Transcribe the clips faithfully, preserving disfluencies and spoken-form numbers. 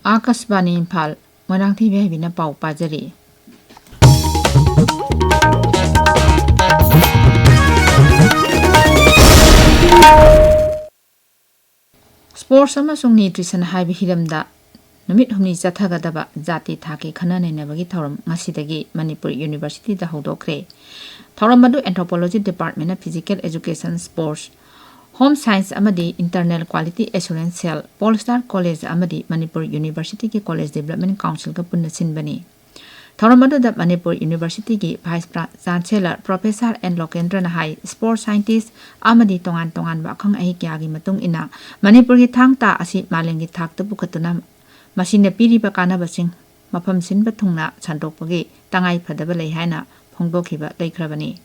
ꯑꯥꯀꯥꯁꯕꯥꯅꯤ ꯏꯝꯐꯥꯜ, ꯃꯣꯏꯔꯥꯡꯊꯣꯏ ꯏꯕꯦꯍꯥꯏꯕꯤꯅ ꯄꯥꯎ ꯄꯥꯖꯔꯤ꯫ Sports ꯑꯃꯁꯨꯡ nutrition ꯍꯥꯏꯕ ꯍꯤꯔꯝꯗ ꯅꯨꯃꯤꯠ ꯍꯨꯝꯅꯤ ꯆꯠꯊꯒꯗꯕ ꯖꯥꯇꯤ ꯊꯥꯛꯀꯤ ꯈꯟꯅ ꯅꯩꯅꯕꯒꯤ ꯊꯧꯔꯝ ꯉꯁꯤꯗꯒꯤ ꯃꯅꯤꯄꯨꯔ University ꯗ ꯍꯧꯗꯣꯛꯈ꯭ꯔꯦ꯫ ꯊꯧꯔꯝ ꯑꯗꯨ Anthropology Department ꯅ Physical Education, Sports, Home Science ꯑꯃꯗꯤ Internal Quality Assurance Cell, Polestar College ꯑꯃꯗꯤ ꯃꯅꯤꯄꯨꯔ University ꯒꯤ College Development Council ꯒ ꯄꯨꯟꯅ ꯁꯤꯟꯕꯅꯤ꯫ ꯊꯧꯔꯝ ꯑꯗꯨꯗ ꯃꯅꯤꯄꯨꯔ University ꯒꯤ Vice Pra-, Chancellor Professor N ꯂꯣꯀꯦꯟꯗ꯭ꯔꯅ ꯍꯥꯏ, Sports Scientist ꯑꯃꯗꯤ ꯇꯣꯉꯥꯟ ꯇꯣꯉꯥꯟꯕ ꯑꯈꯪ ꯑꯍꯩ ꯀꯌꯥꯒꯤ ꯃꯇꯨꯡ ꯏꯟꯅ ꯃꯅꯤꯄꯨꯔꯒꯤ ꯊꯥꯡ ꯇꯥ ꯑꯁꯤ ꯃꯥꯂꯦꯝꯒꯤ ꯊꯥꯛꯇ ꯄꯨꯈꯠꯇꯨꯅ ꯃꯁꯤꯅ ꯄꯤꯔꯤꯕ ꯀꯥꯟꯅꯕꯁꯤꯡ ꯃꯐꯝ ꯁꯤꯟꯕ ꯊꯨꯡꯅ ꯁꯟꯗꯣꯛꯄꯒꯤ ꯇꯉꯥꯏ ꯐꯗꯕ ꯂꯩ ꯍꯥꯏꯅ ꯐꯣꯡꯗꯣꯛꯈꯤꯕ ꯂꯩꯈ꯭ꯔꯕꯅꯤ꯫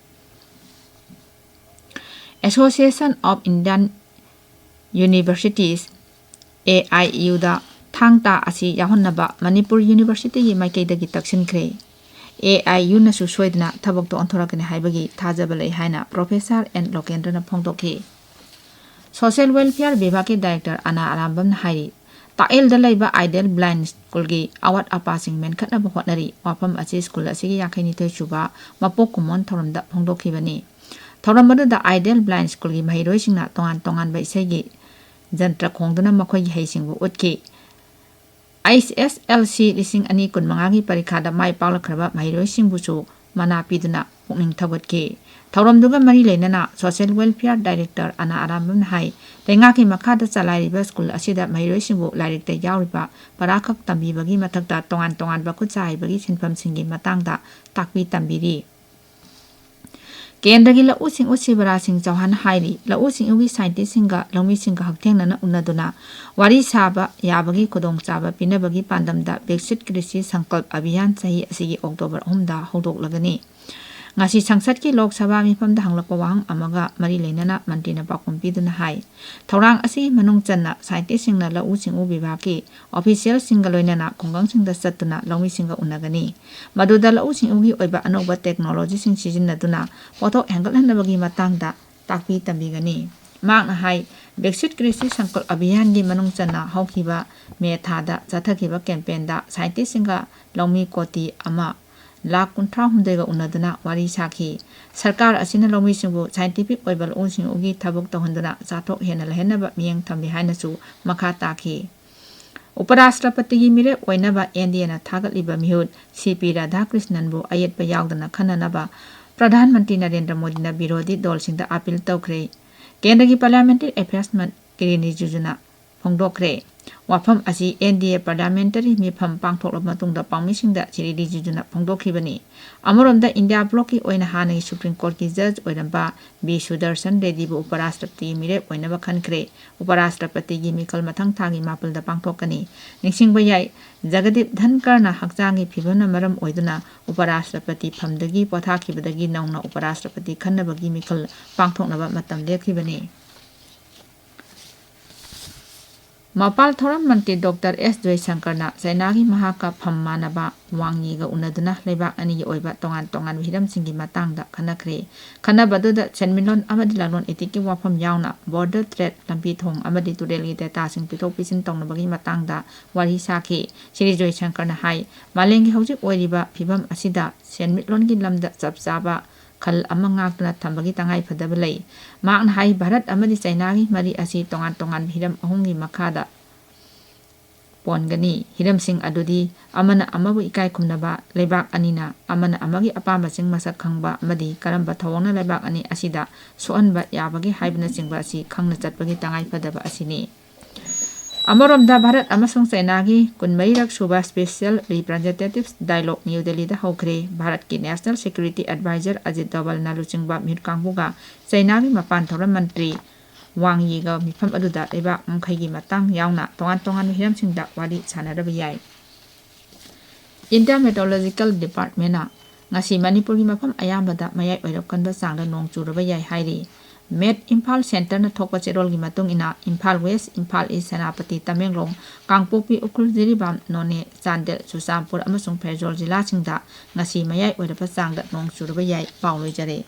Association of Indian Universities, A I U ꯗ ꯊꯥꯡ ꯇꯥ ꯑꯁꯤ ꯌꯥꯎꯍꯟꯅꯕ ꯃꯅꯤꯄꯨꯔ University ꯒꯤ ꯃꯥꯏꯀꯩꯗꯒꯤ ꯇꯛꯁꯤꯟꯈ꯭ꯔꯦ꯫ A I U ꯅꯁꯨ ꯁꯣꯏꯗꯅ ꯊꯕꯛꯇ ꯑꯣꯟꯊꯣꯔꯛꯀꯅꯤ ꯍꯥꯏꯕꯒꯤ ꯊꯥꯖꯕ ꯂꯩ ꯍꯥꯏꯅ Professor ꯑꯦꯟ ꯂꯣꯀꯦꯟꯗ꯭ꯔꯅ ꯐꯣꯡꯗꯣꯛꯈꯤ꯫ Social Welfare ꯕꯤꯚꯥꯒꯀꯤ Director ꯑꯅꯥ ꯑꯔꯥꯝꯕꯝꯅ ꯍꯥꯏꯔꯤ, ꯇꯥꯛꯌꯦꯜꯗ ꯂꯩꯕ Ideal Blind School ꯒꯤ ꯑꯋꯥꯠ ꯑꯄꯥꯁꯤꯡ ꯃꯦꯟꯈꯠꯅꯕ ꯍꯣꯠꯅꯔꯤ꯫ ꯋꯥꯐꯝ ꯑꯁꯤ school ꯑꯁꯤꯒꯤ ꯌꯥꯡꯈꯩꯅꯤꯊꯣꯏ ꯁꯨꯕ ꯃꯄꯣꯛ ꯀꯨꯝꯑꯣꯟ ꯊꯧꯔꯝꯗ ꯐꯣꯡꯗꯣꯛꯈꯤꯕꯅꯤ꯫ ꯊꯧꯔꯝ ꯑꯗꯨꯗ Ideal Blind School ꯒꯤ ꯃꯍꯩꯔꯣꯏꯁꯤꯡꯅ ꯇꯣꯉꯥꯟ ꯇꯣꯉꯥꯟꯕ ꯏꯁꯩꯒꯤ ꯖꯟꯇ꯭ꯔ ꯈꯣꯡꯗꯨꯅ ꯃꯈꯣꯏꯒꯤ ꯍꯩꯁꯤꯡꯕ ꯎꯠꯈꯤ꯫ H S L C ꯂꯤꯁꯤꯡ ꯑꯅꯤ ꯀꯨꯟꯃꯉꯥꯒꯤ ꯄꯔꯤꯈꯥꯗ ꯃꯥꯏ ꯄꯥꯛꯂꯛꯈ꯭ꯔꯕ ꯃꯍꯩꯔꯣꯏꯁꯤꯡꯕꯨꯁꯨ ꯃꯅꯥ ꯄꯤꯗꯨꯅ ꯄꯨꯛꯅꯤꯡ ꯊꯧꯒꯠꯈꯤ꯫ ꯊꯧꯔꯝꯗꯨꯒ ꯃꯔꯤ ꯂꯩꯅꯅ Social Welfare Director ꯑꯅꯥ ꯑꯔꯥꯝꯕꯝꯅ ꯍꯥꯏ, ꯂꯩꯉꯥꯛꯀꯤ ꯃꯈꯥꯗ ꯆꯂꯥꯏꯔꯤꯕ school ꯑꯁꯤꯗ ꯃꯍꯩꯔꯣꯏꯁꯤꯡꯕꯨ ꯂꯥꯏꯔꯤꯛꯇ ꯌꯥꯎꯔꯤꯕ ꯄꯔꯥꯈꯛ ꯇꯝꯕꯤꯕꯒꯤ ꯃꯊꯛꯇ ꯇꯣꯉꯥꯟ ꯇꯣꯉꯥꯟꯕ ꯈꯨꯠ ꯁꯥ ꯍꯩꯕꯒꯤ ꯁꯤꯟꯐꯝꯁꯤꯡꯒꯤ ꯃꯇꯥꯡꯗ ꯇꯥꯛꯄꯤ ꯇꯝꯕꯤꯔꯤ꯫ ꯀꯦꯟꯗ꯭ꯔꯒꯤ ꯂꯧꯎ ꯁꯤꯡꯎ ꯁꯤꯕꯔꯥꯖ ꯁꯤꯡ ꯆꯧꯍꯥꯟ ꯍꯥꯏꯔꯤ, ꯂꯧꯎ ꯁꯤꯡꯎꯒꯤ scientist ꯁꯤꯡꯒ ꯂꯧꯃꯤꯁꯤꯡꯒ ꯍꯛꯊꯦꯡꯅꯅ ꯎꯅꯗꯨꯅ ꯋꯥꯔꯤ ꯁꯥꯕ ꯌꯥꯕꯒꯤ ꯈꯨꯗꯣꯡꯆꯥꯕ ꯄꯤꯅꯕꯒꯤ ꯄꯥꯟꯗꯝꯗ ꯕꯤꯛꯁꯤꯠ ꯀ꯭ꯔꯤꯁꯤ ꯁꯪꯀꯜꯞ ꯑꯚꯤꯌꯥꯟ ꯆꯍꯤ ꯑꯁꯤꯒꯤ October ꯑꯍꯨꯝꯗ ꯍꯧꯗꯣꯛꯂꯒꯅꯤ꯫ ꯉꯁꯤ ꯁꯪꯁꯠꯀꯤ ꯂꯣꯛ ꯁꯚꯥ ꯃꯤꯐꯝꯗ ꯍꯪꯂꯛꯄ ꯋꯥꯍꯪ ꯑꯃꯒ ꯃꯔꯤ ꯂꯩꯅꯅ ꯃꯟꯇ꯭ꯔꯤꯅ ꯄꯥꯎꯈꯨꯝ ꯄꯤꯗꯨꯅ ꯍꯥꯏ, ꯊꯧꯔꯥꯡ ꯑꯁꯤꯒꯤ ꯃꯅꯨꯡ ꯆꯟꯅ scientist ꯁꯤꯡꯅ ꯂꯧꯎ ꯁꯤꯡꯎ ꯕꯤꯚꯥꯒꯀꯤ official ꯁꯤꯡꯒ ꯂꯣꯏꯅꯅ ꯈꯨꯡꯒꯪꯁꯤꯡꯗ ꯆꯠꯇꯨꯅ ꯂꯧꯃꯤꯁꯤꯡꯒ ꯎꯅꯒꯅꯤ꯫ ꯃꯗꯨꯗ ꯂꯧꯎ ꯁꯤꯡꯎꯒꯤ ꯑꯣꯏꯕ ꯑꯅꯧꯕ technology ꯁꯤꯡ ꯁꯤꯖꯤꯟꯅꯗꯨꯅ ꯄꯣꯠꯊꯣꯛ ꯍꯦꯟꯒꯠꯍꯟꯅꯕꯒꯤ ꯃꯇꯥꯡꯗ ꯇꯥꯛꯄꯤ ꯇꯝꯕꯤꯒꯅꯤ꯫ ꯃꯍꯥꯛꯅ ꯍꯥꯏ, ꯕꯤꯛꯁꯤꯠ ꯀ꯭ꯔꯤꯁꯤ ꯁꯪꯀꯜꯞ ꯑꯚꯤꯌꯥꯟꯒꯤ ꯃꯅꯨꯡ ꯆꯟꯅ ꯍꯧꯈꯤꯕ ꯃꯦ ꯊꯥꯗ ꯆꯠꯊꯈꯤꯕ ꯀꯦꯝꯄꯦꯟꯗ ꯁꯥꯏꯟꯇꯤꯁꯁꯤꯡꯒ ꯂꯧꯃꯤ ꯀꯣꯇꯤ ꯑꯃ ꯂꯥꯈ ꯀꯨꯟꯊ꯭ꯔꯥ ꯍꯨꯝꯗꯣꯏꯒ ꯎꯅꯗꯨꯅ ꯋꯥꯔꯤ ꯁꯥꯈꯤ꯫ ꯁꯔꯀꯥꯔ ꯑꯁꯤꯅ ꯂꯧꯃꯤꯁꯤꯡꯕꯨ ꯁꯥꯏꯟꯇꯤꯐꯤꯛ ꯑꯣꯏꯕ ꯂꯧꯎ ꯁꯤꯡꯎꯒꯤ ꯊꯕꯛ ꯇꯧꯍꯟꯗꯨꯅ ꯆꯥꯊꯣꯛ ꯍꯦꯟꯅ ꯂꯩꯍꯟꯅꯕ ꯃꯤꯠꯌꯦꯡ ꯊꯝꯂꯤ ꯍꯥꯏꯅꯁꯨ ꯃꯈꯥ ꯇꯥꯈꯤ꯫ ꯎꯄꯔꯥꯁꯇ꯭ꯔꯄꯇꯤꯒꯤ ꯃꯤꯔꯦꯞ ꯑꯣꯏꯅꯕ ꯑꯦꯟ ꯗꯤ ꯑꯦꯅ ꯊꯥꯒꯠꯂꯤꯕ ꯃꯤꯍꯨꯠ ꯁꯤ ꯄꯤ ꯔꯥꯙꯥꯀ꯭ꯔꯤꯁꯅꯟꯕꯨ ꯑꯌꯦꯠꯄ ꯌꯥꯎꯗꯅ ꯈꯟꯅꯅꯕ ꯄ꯭ꯔꯙꯥꯟ ꯃꯟꯇ꯭ꯔꯤ ꯅꯔꯦꯟꯗ꯭ꯔ ꯃꯣꯗꯤꯅ ꯕꯤꯔꯣꯙꯤ ꯗꯣꯜꯁꯤꯡꯗ ꯑꯥꯄꯤꯜ ꯇꯧꯈ꯭ꯔꯦ꯫ ꯀꯦꯟꯗ꯭ꯔꯒꯤ ꯄꯥꯔꯂꯤꯌꯥꯃꯦꯟꯇꯔꯤ ꯑꯦꯐꯤꯌꯔꯁ ꯃꯟ ꯀꯤꯔꯦꯟ ꯔꯤꯖꯤꯖꯨꯅ ꯐꯣꯡꯗꯣꯛꯈ꯭ꯔꯦ꯫ ꯋꯥꯐꯝ ꯑꯁꯤ ꯑꯦꯟ ꯗꯤ ꯑꯦ ꯄꯥꯔꯂꯤꯌꯥꯃꯦꯟꯇꯔꯤ ꯃꯤꯐꯝ ꯄꯥꯡꯊꯣꯛꯂꯕ ꯃꯇꯨꯡꯗ ꯄꯥꯎꯃꯤꯁꯤꯡꯗ ꯁ꯭ꯔꯤ ꯔꯤꯖꯤꯖꯨꯅ ꯐꯣꯡꯗꯣꯛꯈꯤꯕꯅꯤ꯫ ꯑꯃꯔꯣꯝꯗ ꯏꯟꯗꯤꯌꯥ ꯕ꯭ꯂꯣꯛꯀꯤ ꯑꯣꯏꯅ ꯍꯥꯟꯅꯒꯤ ꯁꯨꯄ꯭ꯔꯤꯝ ꯀꯣꯔꯠꯀꯤ ꯖꯖ ꯑꯣꯏꯔꯝꯕ ꯕꯤ ꯁꯨꯗꯔꯁꯟ ꯔꯦꯗꯤꯕꯨ ꯎꯄꯔꯥꯁꯇ꯭ꯔꯄꯇꯤꯒꯤ ꯃꯤꯔꯦꯞ ꯑꯣꯏꯅꯕ ꯈꯟꯈ꯭ꯔꯦ꯫ ꯎꯄꯔꯥꯁꯇ꯭ꯔꯄꯇꯤꯒꯤ ꯃꯤꯈꯜ ꯃꯊꯪ ꯊꯥꯒꯤ ꯃꯥꯄꯜꯗ ꯄꯥꯡꯊꯣꯛꯀꯅꯤ꯫ ꯅꯤꯡꯁꯤꯡꯕ ꯌꯥꯏ, ꯖꯒꯗꯤꯞ ꯙꯟꯀꯔꯅ ꯍꯛꯆꯥꯡꯒꯤ ꯐꯤꯚꯝꯅ ꯃꯔꯝ ꯑꯣꯏꯗꯨꯅ ꯎꯄꯔꯥꯁꯇ꯭ꯔꯄꯇꯤ ꯐꯝꯗꯒꯤ ꯄꯣꯊꯥꯈꯤꯕꯗꯒꯤ ꯅꯧꯅ ꯎꯄꯔꯥꯁꯇ꯭ꯔꯄꯇꯤ ꯈꯟꯅꯕꯒꯤ ꯃꯤꯈꯜ ꯄꯥꯡꯊꯣꯛꯅꯕ ꯃꯇꯝ ꯂꯦꯞꯈꯤꯕꯅꯤ꯫ ꯃꯄꯥꯜ ꯊꯧꯔꯝ ꯃꯟꯇ꯭ꯔꯤ ꯗꯣꯛꯇꯔ ꯑꯦꯁ ꯖꯣꯏꯁꯪꯀꯔꯅ ꯆꯩꯅꯥꯒꯤ ꯃꯍꯥꯛꯀ ꯐꯝ ꯃꯥꯟꯅꯕ ꯋꯥꯡ ꯌꯤꯒ ꯎꯅꯗꯨꯅ ꯂꯩꯕꯥꯛ ꯑꯅꯤꯒꯤ ꯑꯣꯏꯕ ꯇꯣꯉꯥꯟ ꯇꯣꯉꯥꯟꯕ ꯍꯤꯔꯝꯁꯤꯡꯒꯤ ꯃꯇꯥꯡꯗ ꯈꯟꯅꯈ꯭ꯔꯦ꯫ ꯈꯟꯅꯕꯗꯨꯗ ꯁꯦꯟꯃꯤꯠꯂꯣꯟ ꯑꯃꯗꯤ ꯂꯂꯣꯟ ꯏꯇꯤꯛꯀꯤ ꯋꯥꯐꯝ ꯌꯥꯎꯅ border trade, ꯂꯝꯕꯤ ꯊꯣꯡ ꯑꯃꯗꯤ ꯇꯨꯔꯦꯜꯒꯤ dataꯁꯤꯡ ꯄꯤꯊꯣꯛ ꯄꯤꯁꯤꯟ ꯇꯧꯅꯕꯒꯤ ꯃꯇꯥꯡꯗ ꯋꯥꯔꯤ ꯁꯥꯈꯤ꯫ ꯁ꯭ꯔꯤ ꯖꯣꯏꯁꯪꯀꯔꯅ ꯍꯥꯏ, ꯃꯥꯂꯦꯝꯒꯤ ꯍꯧꯖꯤꯛ ꯑꯣꯏꯔꯤꯕ ꯐꯤꯕꯝ ꯑꯁꯤꯗ ꯁꯦꯟꯃꯤꯠꯂꯣꯟꯒꯤ ꯂꯝꯗ ꯆꯞ ꯆꯥꯕ ꯈꯜ ꯑꯃ ꯉꯥꯛꯇꯨꯅ ꯊꯝꯕꯒꯤ ꯇꯉꯥꯏ ꯐꯗꯕ ꯂꯩ꯫ ꯃꯍꯥꯛꯅ ꯍꯥꯏ, ꯚꯥꯔꯠ ꯑꯃꯗꯤ ꯆꯩꯅꯥꯒꯤ ꯃꯔꯤ ꯑꯁꯤ ꯇꯣꯉꯥꯟ ꯇꯣꯉꯥꯟꯕ ꯍꯤꯔꯝ ꯑꯍꯨꯝꯒꯤ ꯃꯈꯥꯗ ꯄꯣꯟꯒꯅꯤ꯫ ꯍꯤꯔꯝꯁꯤꯡ ꯑꯗꯨꯗꯤ ꯑꯃꯅ ꯑꯃꯕꯨ ꯏꯀꯥꯏ ꯈꯨꯝꯅꯕ, ꯂꯩꯕꯥꯛ ꯑꯅꯤꯅ ꯑꯃꯅ ꯑꯃꯒꯤ ꯑꯄꯥꯝꯕꯁꯤꯡ ꯃꯁꯛ ꯈꯪꯕ ꯑꯃꯗꯤ ꯀꯔꯝꯕ ꯊꯧꯑꯣꯡꯅ ꯂꯩꯕꯥꯛ ꯑꯅꯤ ꯑꯁꯤꯗ ꯁꯣꯛꯍꯟꯕ ꯌꯥꯕꯒꯦ ꯍꯥꯏꯕꯅꯆꯤꯡꯕ ꯑꯁꯤ ꯈꯪꯅ ꯆꯠꯄꯒꯤ ꯇꯉꯥꯏ ꯐꯗꯕ ꯑꯁꯤꯅꯤ꯫ ꯑꯃꯔꯣꯝꯗ ꯚꯥꯔꯠ ꯑꯃꯁꯨꯡ ꯆꯩꯅꯥꯒꯤ ꯀꯨꯟꯃꯔꯤꯔꯛ ꯁꯨꯕ Special Representatives Dialogue ꯅ꯭ꯌꯨ ꯗꯦꯜꯂꯤꯗ ꯍꯧꯈ꯭ꯔꯦ꯫ ꯚꯥꯔꯠꯀꯤ National Security Advisor ꯑꯖꯤꯠ ꯗꯣꯚꯜꯅ ꯂꯨꯆꯤꯡꯕ ꯃꯤꯍꯨꯠ ꯀꯥꯡꯕꯨꯒ ꯆꯩꯅꯥꯒꯤ ꯃꯄꯥꯟ ꯊꯧꯔꯝ ꯃꯟꯇ꯭ꯔꯤ ꯋꯥꯡ ꯌꯤꯒ ꯃꯤꯐꯝ ꯑꯗꯨꯗ ꯂꯩꯕꯥꯛ ꯃꯈꯩꯒꯤ ꯃꯇꯥꯡ ꯌꯥꯎꯅ ꯇꯣꯉꯥꯟ ꯇꯣꯉꯥꯟꯕ ꯍꯤꯔꯝꯁꯤꯡꯗ ꯋꯥꯔꯤ ꯁꯥꯟꯅꯔꯕ ꯌꯥꯏ꯫ India Meteorological Departmentꯅ ꯉꯁꯤ ꯃꯅꯤꯄꯨꯔꯒꯤ ꯃꯐꯝ ꯑꯌꯥꯝꯕꯗ ꯃꯌꯥꯏ ꯑꯣꯏꯔꯞ ꯀꯟꯕ ꯆꯥꯡꯗ ꯅꯣꯡ ꯆꯨꯔꯕ ꯌꯥꯏ ꯍꯥꯏꯔꯤ꯫ Met Imphal Centreꯅ ꯊꯣꯛꯄ ꯆꯦꯔꯣꯜꯒꯤ ꯃꯇꯨꯡ ꯏꯟꯅ, ꯏꯝꯐꯥꯜ ꯋꯦꯁ, ꯏꯝꯐꯥꯜ ꯏꯁ, ꯁꯦꯅꯥꯄꯇꯤ, ꯇꯃꯦꯡꯂꯣꯡ, ꯀꯥꯡꯄꯣꯛꯄꯤ, ꯎꯈ꯭ꯔꯨꯜ, ꯖꯤꯔꯤꯕꯥꯝ, ꯅꯣꯅꯦ, ꯆꯥꯟꯗꯦꯜ, ꯆꯨꯔꯆꯥꯟꯄꯨꯔ ꯑꯃꯁꯨꯡ ꯐꯦꯔꯖꯣꯜ ꯖꯤꯂꯥꯁꯤꯡꯗ ꯉꯁꯤ ꯃꯌꯥꯏ ꯑꯣꯏꯔꯞꯄ ꯆꯥꯡꯗ ꯅꯣꯡ ꯆꯨꯔꯕ ꯌꯥꯏ꯫ ꯄꯥꯎ ꯂꯣꯏꯖꯔꯦ꯫